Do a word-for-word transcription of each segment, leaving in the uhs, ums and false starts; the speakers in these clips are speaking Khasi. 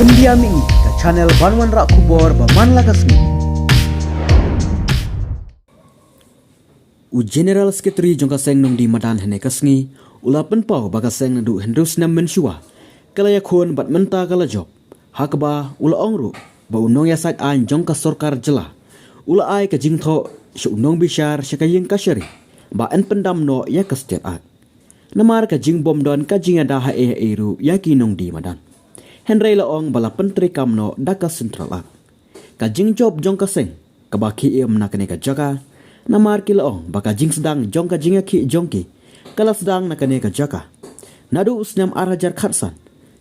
India Mih, ka channel ban wanrah khubor ba man la ka sngi. U General Secretary jong ka seng nongdie madan hynne ka sngi u la pynpaw ba ka seng naduh hynriew snem mynshuwa ka la ïakhun bad mynta ka la jop. Ha kaba u la ong ruh ba u nongïasaid aiñ jong ka sorkar jylla u la ai ka jingthoh sha u nongbishar sha ka ïing kashari ba yn pyndam noh ïa ka State Act. Namar ka jingbym don ka jingïada haei haei ruh ïa ki nongdie madan. Hynrei la ong ba la pyntreikam noh da ka Central Act. Ka jingjop jong ka seng kaba khie im na kane ka jaka, namar ki la ong ba ka jingsdang jong ka jingïakhih jong ki ka la sdang na kane ka jaka. Naduh u snem ar hajar khatsan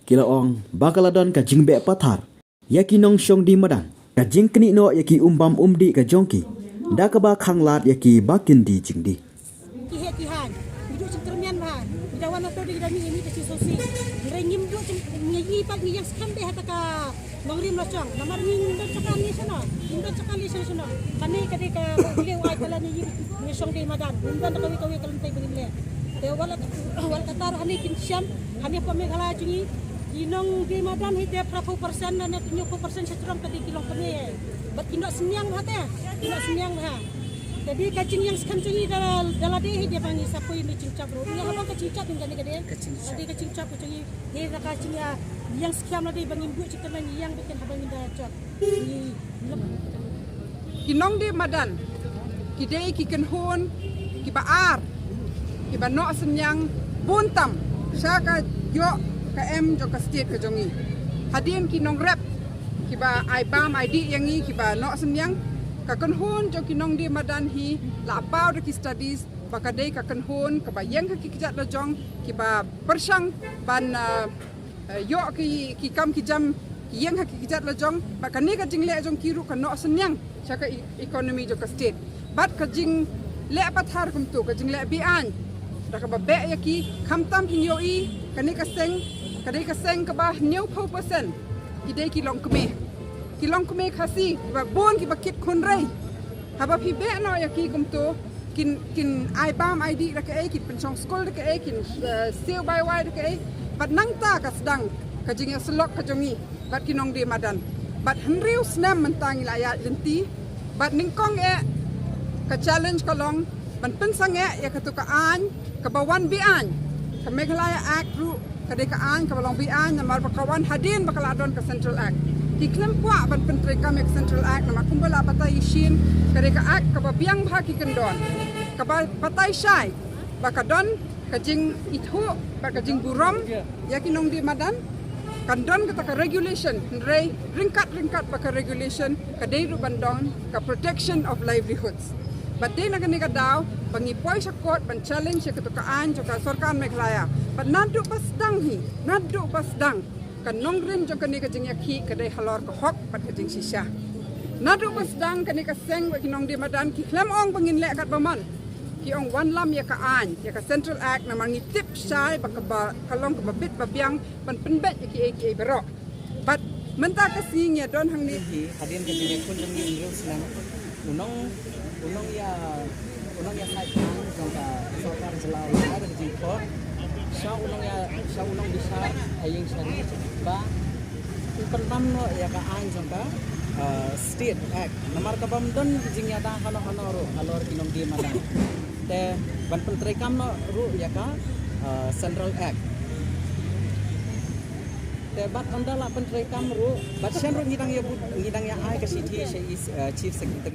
ki la ong ba ka la don ka jingbeh pathar ïa ki nongshong die madan, ka jingknieh noh ïa ki umbam umdih ka jong ki da kaba khanglad ïa ki ba kin die jingdie. Ki heh ki haiñ, ngi duh jingkyrmen bha. Ngi da wan hato da ngi da mih ïa mih ka jingsngewsih. Hynrei ngim duh jing, ngi ïohi pat ngi ïeng skhem beit ha kata ka nongrim la jong. Namar ngim don jaka leit shano, ngim don jaka leit shano shano. Kane ka dei ka, ka lieh u ai palat ïa ngi, ngi shong die madan. Ngim don da kawei kawei ka lynti ba ngin leh. Te wat la, wat la katta ruh hangne kin shem, hangne hapoh Meghalaya jong ngi, ki nongdie madan hi te phra phew percent ne hynñiew phew percent sha jrong ka dei ki longkmie. Bad ki noh synñiang bha te, ki noh synñiang bha. Te dei ka jingïeng skhem jong ngi da, da lade hi dei ba ngi sa poi na jingjop ruh. Ïa haba ka jingjop ngi kane ka dei. Ka jingjop. Ka dei ka jingjop ka jong ngi. Dei na ka jingïa, ïeng skhem lade ba ngin buh jingkyrmen, ngi ïeng beit kan haba ngin da jop. Ngi, ngi lep. Ki nongdie madan ki dei ki kynhun kiba ar kiba noh synñiang bun tam sha ka ïoh ka em jong ka state ka jong ngi. Hadien ki nongrep kiba ai bam ai dih ïa ngi kiba noh synñiang, ka kynhun jong ki nongdie madan hi la paw da ki studies ba ka dei ka kynhun kaba ïeng ha ki kjat la jong, kiba pyrshang ban, ah, eh, ïoh ki, ki kam ki jam, ki ïeng ha ki kjat la jong, bad kane ka jingleh jong ki ruh ka noh synñiang sha ka e-, economy jong ka state. Bad ka jingleh pathar kumto, ka jingleh be-aiñ, da kaba beh ïa ki, khamtam phin ïohi, kane ka seng, ka dei ka seng kaba hynñiew phew percent ki dei ki longkmie. Ki longkmie Khasi, kiba bun kiba kit khun rei. Haba phi beh noh ïa ki kumto, kin, kin ai bam ai dih da kaei, kin pynshong skul da kaei, kin, eh, siew bai wai da kaei. Bad nangta ka sdang ka jingïasyllok ka jong ngi bad ki nongdie madan. Bad hynriew snem mynta ngi la ïaid lynti. Bad nyngkong eh ka challenge ka long ban pynsangeh ïa kato ka aiñ kaba wan be-aiñ. Ka Meghalaya Act ruh ka dei ka aiñ kaba long be-aiñ namar ba ka wan hadien ba ka la don ka Central Act. Ki khlem kwah ban pyntreikam ïa ka Central Act namar kumba la batai shisien, ka dei ka Act kaba biang bha ki kyndon, kaba batai shai ba ka don ka jingithuh bad ka jingburom ïa ki nongdie madan. Kan don kata ka regulation, hynrei ryngkat ryngkat bad ka regulation ka dei ruh ban don ka protection of livelihoods. Bad dei na kane ka daw ba ngi poi sha court ban challenge ïa kato ka aiñ jong ka sorkar Meghalaya. Bad naduh ba sdang hi, naduh ba sdang, ka nongrim jong kane ka jingïakhih ka dei halor ka hok bad ka jingshisha. Naduh ba sdang kane ka seng bad ki nongdie madan ki khlem ong ba ngin leh katba mon. Ki ong wanlam ïa ka aiñ, ïa ka Central Act, namar ngi tip shai ba kaba, ka long kaba bit ba biang ban pynbeit ïa kiei kiei baroh. Bad mynta ka sngi ngi ïa don hangne hi, hadien ka jingïakhun jong ngi hynriew snem, u nong, u nongïa, u nongïasaid aiñ jong ka sorkar jylla u la ai da ka jingthoh sha u nongïa, sha u nongbishar ha ïing shari ba u pyndam noh ïa ka aiñ jong ka, eh, State Act. Namar ka bym don jingïada hano hano ruh halor ki nongdie madan. Te ban pyntreikam noh ruh ïa ka, eh, Central Act. Te bad ynda la pyntreikam ruh, bad shen ruh ngi dang ïa bud, ngi dang ïa ai ka shithi sha i, eh, Chief Secretary.